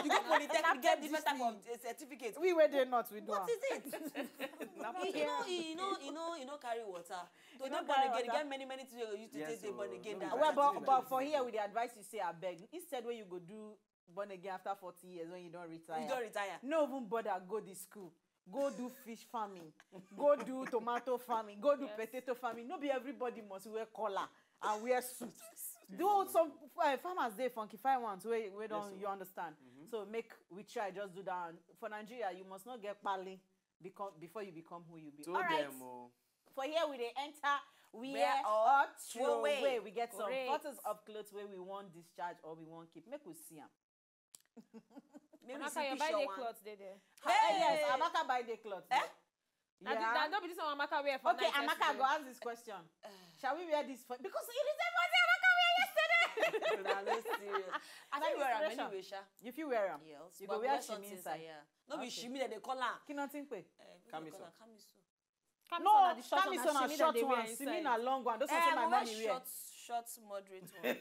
you get polytechnic, get different type of certificate. We where they not, we do. What is it? You know, you know, you know, you know, carry water. So you don't born again. Get many, many things you use to take the born again. Well, but, but for here, with the advice you say, I beg. Instead, where you go do born again after forty years when you don't retire. You don't retire. No even bother go the school. Go do fish farming. Go do tomato farming. Go do yes. Potato farming. No be everybody must wear collar and wear suit. Do some uh, farmers they funky fine ones where we don't yes, you understand. Mm-hmm. So make we try just do that. And for Nigeria, you must not get pali because before you become who you be. All right. Them, oh. For here we they enter we wear or throw away. We get some photos of clothes where we want discharge or we want keep. Make we see them. Maybe Amaka, your birthday clothes dey there. Hey! Yes, Amaka buy the clothes. Eh? Yeah. That, that, that be this one Amaka wear for okay, Amaka go ask this question. Shall we wear this for because it is the one Amaka wear yesterday. Nah, no serious. I think wear am anyway, sha. If you wear am, yes, you go wear shimi inside. Yeah. No be shimi that they call am. Kí ló ti ń pè? Kamiso. Kamiso. No, Kamiso na short one, Simi na long one. Those are my mommy wear. Short, short, moderate one.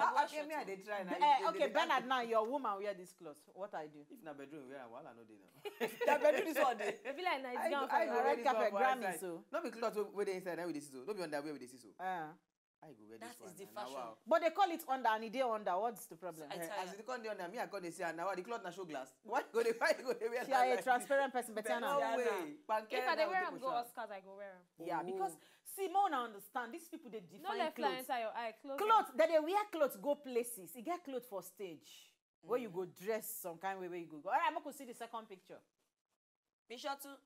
Ah, okay, me I dey try now. Eh, okay, Bernard, now your woman wear this clothes. What I do? If na bedroom wear, wahala no dey now. Na bedroom this one dey. E be like nice gown for red carpet, Grammy so. No be cloth wey dey inside, na we dey see so. No be underwear we dey see so. Ah. How you go wear this That one is the na? Na fashion. Wow. But they call it under and e dey under. What's the problem? I Eh, tell as you. you come dey under, me I come dey say, "Ah, na wow, the cloth na show glass." Why you go dey, why you go dey wear She are a like this? Transparent person, But Betiana. no Betiana. Way. Pankeke If I dey na wear go am take go for show. Oscars, I go wear am. Yeah, Oh. Because see, more una understand, these people dey No define let fly clothes. Enter your eye. Close. Clothes, they dey wear clothes go places. E get clothes for stage where you go dress some kind way where you go go. All right, make we see the second picture. Picture two.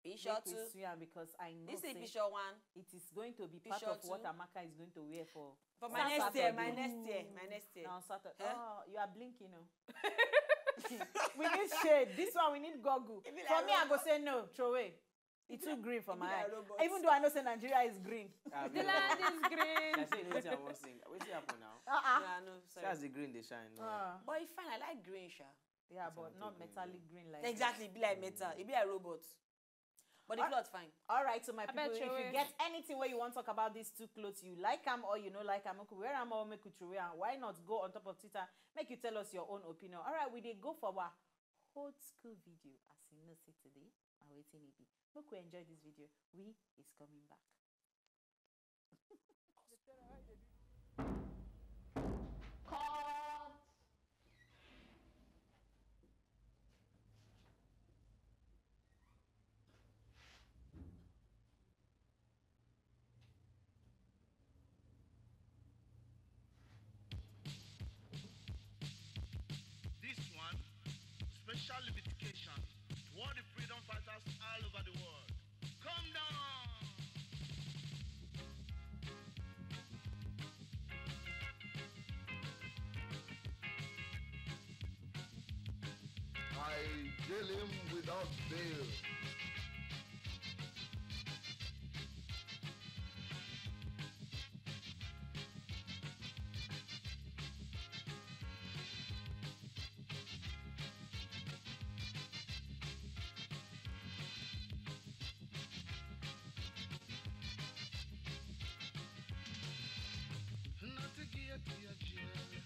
Picture Make we two. See am because I know This is say picture one. It is going to be part Picture of what two. Amaka is going to wear for For on my next year, my Saturday. next year, my next year. Now Saturday. Eh? Oh, you are blinking, oh. We need shade. This one we need goggle. For me, I go say no, throw away. It's too green for my eye. Even though I know say Nigeria is green. Ah, The land is green. I say wetin I wan sing. Wetin happen now? Uh-uh. Yeah, no, See sorry. As the green dey shine. No. Ah. But it's fine. I like green, sha. Yeah, That's but what not I'm thinking. Metallic green like Exactly, be like metal. It be like robot. But the Ah. Cloth fine. All right, so my I bet people, if you you will. Get anything where you want to talk about these two clothes, you like them or you no like them, make you wear them or make you throw am. Why not go on top of Twitter, make you tell us your own opinion. All right, we dey go for our old school video. As you know, say today, and waiting it be. Make we enjoy this video. We is coming back. This one, special dedication to all the freedom fighters all over the world. Come down! I jail him without bail. Not to get to your jail, eh,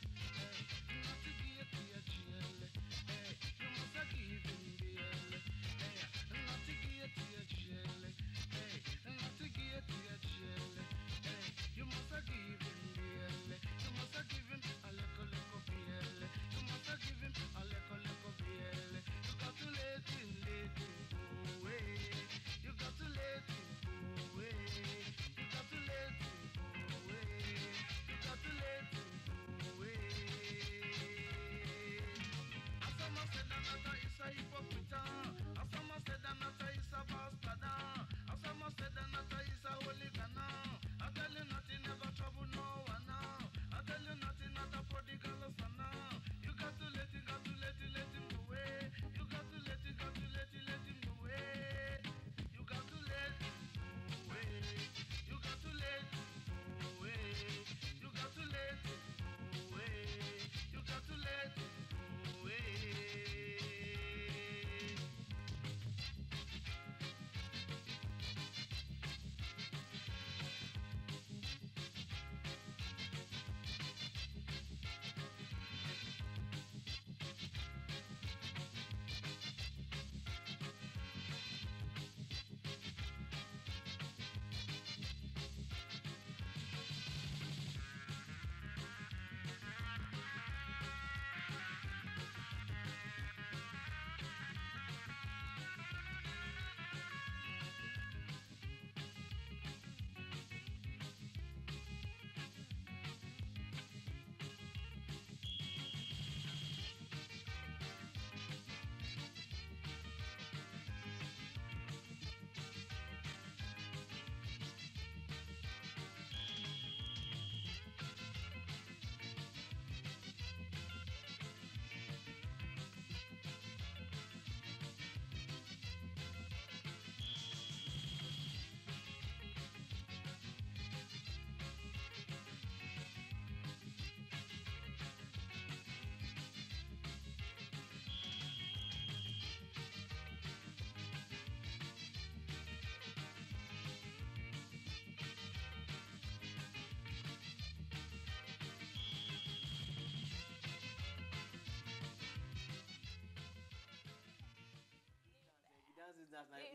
not to get to your jail, eh, you must a give him bail, eh,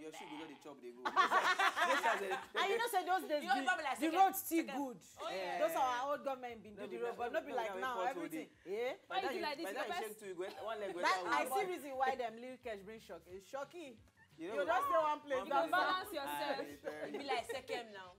Your shoe go just dey chop dey go. Those are the- And you know say those days You know, the, probably like the second- road still second- good. Oh, yeah. Those are our old government been do No the be road, like- but no be no be like like now pothole everything. Dey. Yeah. By the Why you time do like this? By the Your time you first- shake two, you go one leg go That down. I One see leg. Reason why dem Lil Kesh bring shock. It's shocky. You You know just what? stay one place. One You That's go place. all. balance yourself. Ah, It be like second now.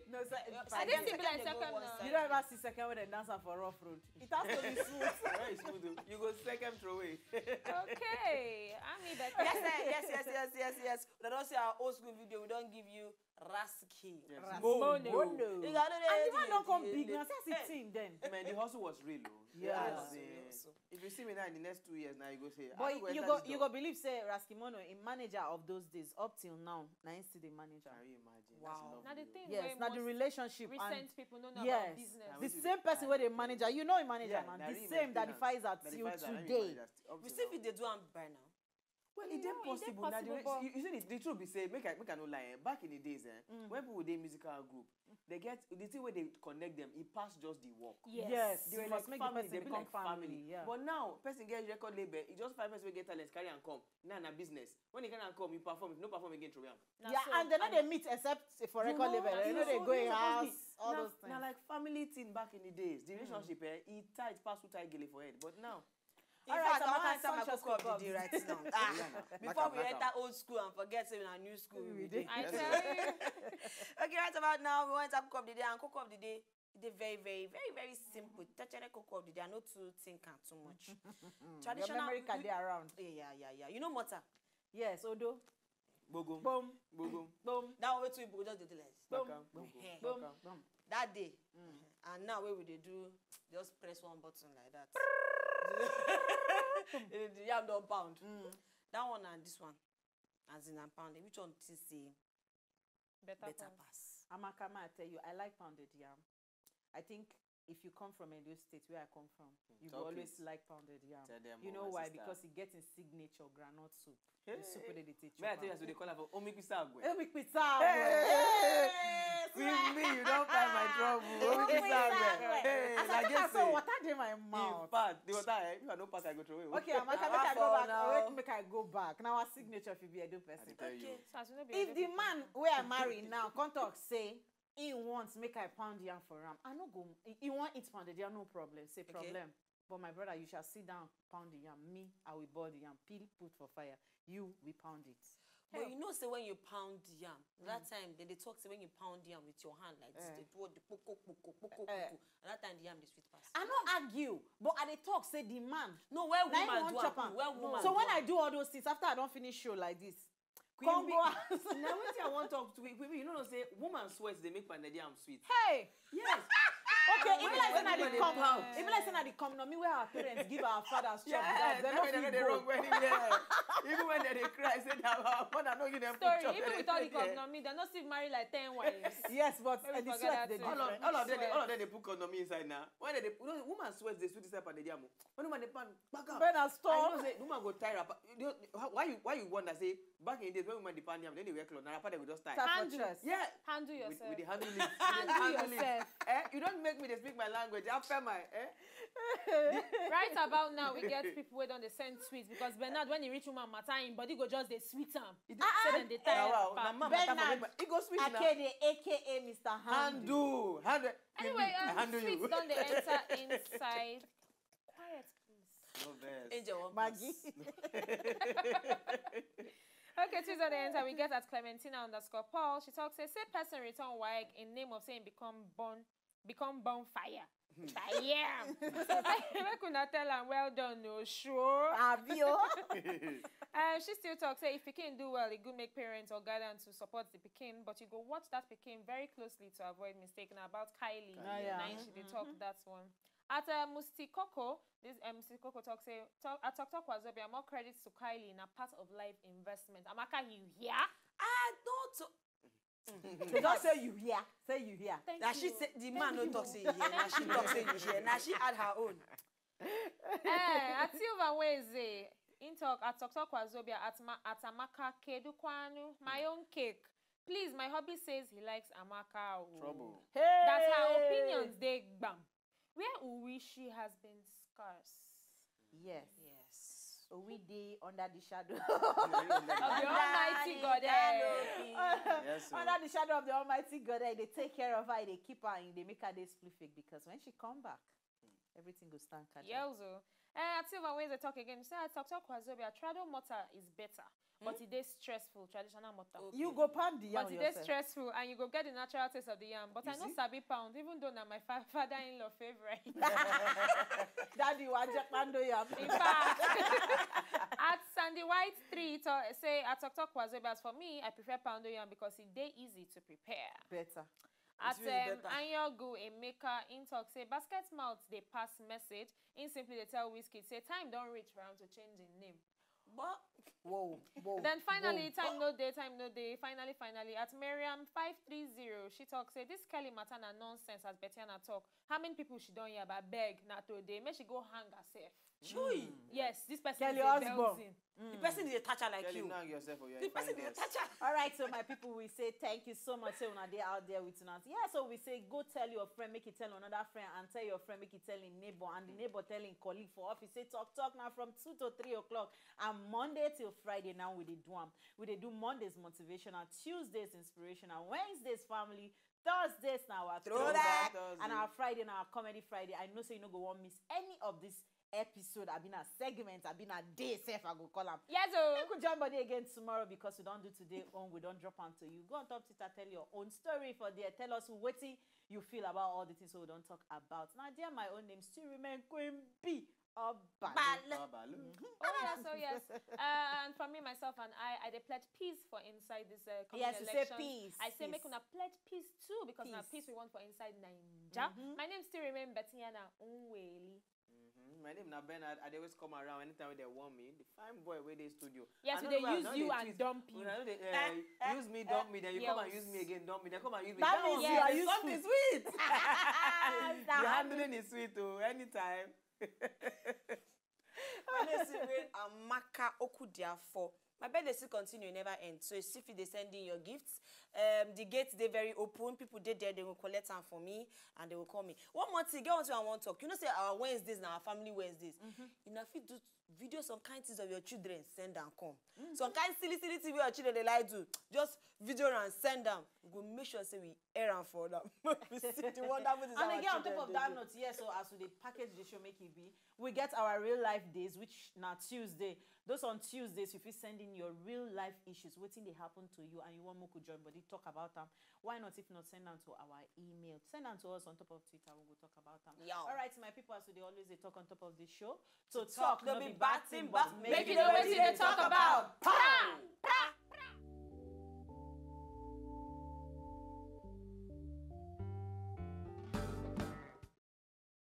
No, sir. Yeah, I second think it be dey like go second one now. side. You don't ever see second when they dance am for rough road. It has to be smooth. Very smooth, oh. You go second throw away. Okay, I mean that. Yes, sir. Yes, yes, yes, yes, yes. We don see our old school video. We don give you Rasky. Yes. Ras- Mono. Mono. You got And the man don come big Hey. now. See as he thin then. Man, the hustle was real, oh. Yeah. That Yeah, was, so, eh, so. If you see me now in the next two years, now you go say, I But go you enter go this you door. go believe say Rasky Mono, a manager of those days, up till now, now he still the manager. Can you imagine? Wow. That's Now the lovely, thing oh. Yes, wey now the most relationship recent and people no know yes, about business. Now the we do same person and wey dey the- manager. You know, a manager Yeah, man. na The real same that the maintenance. fights at That the till fights are today. just up We till still now. fit dey do am by now. Well, Yeah, it dey it dey possible. Now, the possible, way- but you, you see, the, the truth be say, make I make I no lie. Eh? Back in the days, eh, Mm. when people dey musical group, they get the thing where they connect them. It pass just the work. Yes. Yes, They you were must like make family. the They person be become like family. family. Yeah. But now, person get record label. It just five person wey get talent carry and come. Now na business. When you carry and come, you perform. If you no perform again, throw am. Na Yeah, so. And they no dey meet except for record No, label. na They no so dey you go suppose in house, be- all na, those things. Na like family thing back in the days. The relationship, eh, it tight pass who tie gele for head. But now, In All right, fact, I Amaka, wan enter my conscious cocoa of the cocoa. Day right now. Ah, Yeah, na. before Knock am, we knock enter am. Old school and forget say na new school we dey. I Yes, tell sir. you. Okay, right about now we wan enter cocoa of the day, and cocoa of the day dey very, very, very, very simple. Tachere cocoa of the day. I no too think am too much. Your memory card dey around. Yeah, yeah, yeah, yeah. You know Mota? Yes, Odo. Gbogom. Boom, Gbogom. Boom, That one wey two people just dey do like this. boom, Baka, Gbogom. Hey. boom, Baka. boom. That day, Mm. and now wey we dey do, just press one button like that. The yam don pound. Mm. That one and this one, as in I'm pounding. Which one think say Better, better pass. Pass? Amaka, ma, I tell you, I like pounded yam. I think if you come from Edo State, where I come from, you Talk go always it. Like pounded yam. Tell them You all, know my why? sister. Because it gets in signature groundnut soup. Hey. The soup wey they dey take May I chop tell you, am. as we dey call her for Omi Pisa Agwe. Omi Pisa. Hey! Yes, See right. me, you don't find my trouble. Omi Omi Pisa Agwe. Pisa Agwe. Hey, As I like talk you am so, say, water dey my in mouth. Fact, the water, eh, if I no pack, I go throw away. Okay, Amaka, How make I go far back. now? Oh, wait, make I go back. Now our signature fit be Edo person. I tell you. Okay. So as we no be If the Edo man wey I marry now come talk say he wants make I pound yam for am, I no go. He, he wan eat pounded yam, no problem. Say Okay. Problem. But my brother, you shall sit down, pound the yam. Me, I will boil the yam, peel, put for fire. You will pound it. But you know say when you pound yam, that time they dey talk say when you pound yam with your hand like this, Eh. they do all the poco poco poco Eh. poco. And that time the yam dey sweet pass. I no argue, but I dey talk say the man. No, where Na him woman wan do chop am, am. where No. Woman So do when am. I do all those things, after I don finish show like this, Queen come Bee, go house. Now wetin I wan talk to we, we, we, you know say woman sweat dey make pounded yam sweet. Hey, Yes. okay, e be like say na the Everybody come. pound. E be like say na the come. No, me where our fathers chop. Yeah, Because dem no dem fit dey go. Run go anywhere. Even when they dey cry, say that our mother no give them food Story, chop, even they with all the dey there. Cognomy, they no still marry like ten wives. Yes, but Let me uh, the forget sweat that dey too. All of, different. all of them, dey- all of Sweat. them dey put Cognomy inside now. When they, dey- you know, woman sweat dey sweet inside pounded yam. When woman dey pound, back up. When I I know stop. Say the woman go tie wrapper. You know, how- why you why you wonder say back in the days when woman dey pound yam, then they wear cloth, na wrapper they go just tie. Tap for Handle. chest. Yeah. Handle We, yourself. we dey handle it. We dey Handle handle yourself. It. Eh, you don't make me dey speak my language. After my eh. Right about now, we get people wey don dey send tweets because Bernard, when he reach woman matter, him body go just dey sweet am. It Say dem dey tie Wow, wow. wrapper. Na man matter for Bernard woman. It go sweet na. Akede, A K A Mister Handle. Handle. Anyway, I um, handle tweets you. Don dey enter inside. Quiet, please. No vex. Angel wan Maggie. pass. Okay, Tuesday the enter. We get at Clementina underscore Paul. She talks say, say person return WAEC in name of saying become born, become bonfire. Fire. Make una tell am well done, no sure. Abio. Um, she still talks say if pikin do well, e good make parents or guardian to support the pikin, but you go watch that pikin very closely to avoid mistake. Now about Kylie, Ah, yeah. na him she dey talk that one. At uh, Musti Coco, this uh, Musti Coco talk say talk, at Talk Talk Wazobia, more credits to Kylie na part of life investment. Amaka, you hear? I don't. So just say you hear. Say you hear. Thank Na you. She say the man no talk say you hear. Na she talk say you hear. Na she add her own. Eh, at Silva Weze, in talk at Talk Talk Wazobia at, Ma, at Amaka Kedukwanu, my own cake. Please, my hubby says he likes Amaka. Oh. Trouble. Hey. That her opinions they gbam. Where Uwishi has been scarce. Yes. Yes. So we dey under the shadow Of the Almighty God, eh? Yes, so. Under the shadow of the Almighty God, eh, they take care of her, they keep her, and they make her day fake because when she come back, everything go stand catch. Yeah, also. Eh, I see my ways to talk again. Say, I talk talk Wazobia. Trado mortar is better, but it is stressful. Traditional mortar. You go pound the yam But it is yourself. Stressful, and you go get the natural taste of the yam. But You I know see? Sabi pound, even though na my fa- father-in-law favorite. Daddy, wa jẹ pando yam. In fact, at Sandy White Street, uh, say, I talk talk Wazobia. As for me, I prefer poundo yam because it dey easy to prepare. Better. At It's really um, better. Anyogu Emeka in talk say basket mouth dey pass message. In simply they tell Wizkid say time don reach for am to change him name. But Whoa, whoa. Then finally, whoa. Time no day, time no day. Finally, finally, at Miriam five three zero, she talks say this Kelly matter na nonsense as Betiana talk. How many people she don hear about beg na today? Make she go hang herself. Chui. Yes, this person Kelly is a Osbourne. Belzin. The person is a toucher like Kelly, you. Nag yourself, oh, you're The a fine person is a girl. Toucher. All right, so my people, we say thank you so much. Say una dey out there with us. Yeah, so we say go tell your friend, make you tell another friend, and tell your friend, make you tell him neighbor, and the neighbor tell him colleague for office. Say talk talk now from two to three o'clock, and Monday till Friday now we dey do am. We dey do Mondays motivational, Tuesdays inspirational, Wednesdays family, Thursdays now our Throwback. and our Friday now our comedy Friday. I know so you no go want miss any of this episode. I been a segment. I been a day safe. I go call am. Yes, oh. Make we join body again tomorrow because we don't do today own. We don't drop on to you. Go on top Twitter, tell your own story for there. Tell us wetin you feel about all the things we don't talk about. Now, dear, my own name still remain Queen B. Obale. Bale. Baba, look. Oh, yeah, so yes. Uh, and for me, myself, and I, I dey pledge peace for inside this uh, coming Yes, you say election. Peace. I say make Peace. Una pledge peace too because na Peace. Peace we want for inside Naija. Mhm. My name still remain Betiana Unweli. Mhm. My name na Bernard. I dey always come around anytime wey they want me. The fine boy wey dey studio. Yes, I we don't dey know, use I you don't and dey dump twist. you. Una no dey uh, use me, dump me. Then you come and Yes. Use me again, dump me. Then come and use me. That That means one you are is useful. Something sweet. The handling is sweet, oh, anytime. My name is Real Amaka Okudiafo. My birthday still continue, e never end. So you still fit dey send in your gifts. Um, the gate dey very open. People dey there, they will collect am for me and they will call me. One more thing, get one thing I wan talk. You know say our Wednesdays na our family Wednesdays. Una fit do video some kind things of your children, send am come. Some kind silly silly thing wey your children dey like do, just video am, send am. We go make sure say we air am for una. We see the wonderful things And our again, on top children of dey that do. Note, yes, so as we dey package the show, make it be, we get our real life days, which na Tuesday. Those on Tuesdays, if you send in your real life issues, wetin dey happen to you, and you want make we join body talk about them, why not, if not, send them to our email. Send them to us on top of Twitter, we go talk about them. Yeah. All right, my people, as we dey always dey talk on top of the show, so Talk no be bad thing, but Make you know wetin you dey talk about. Pow!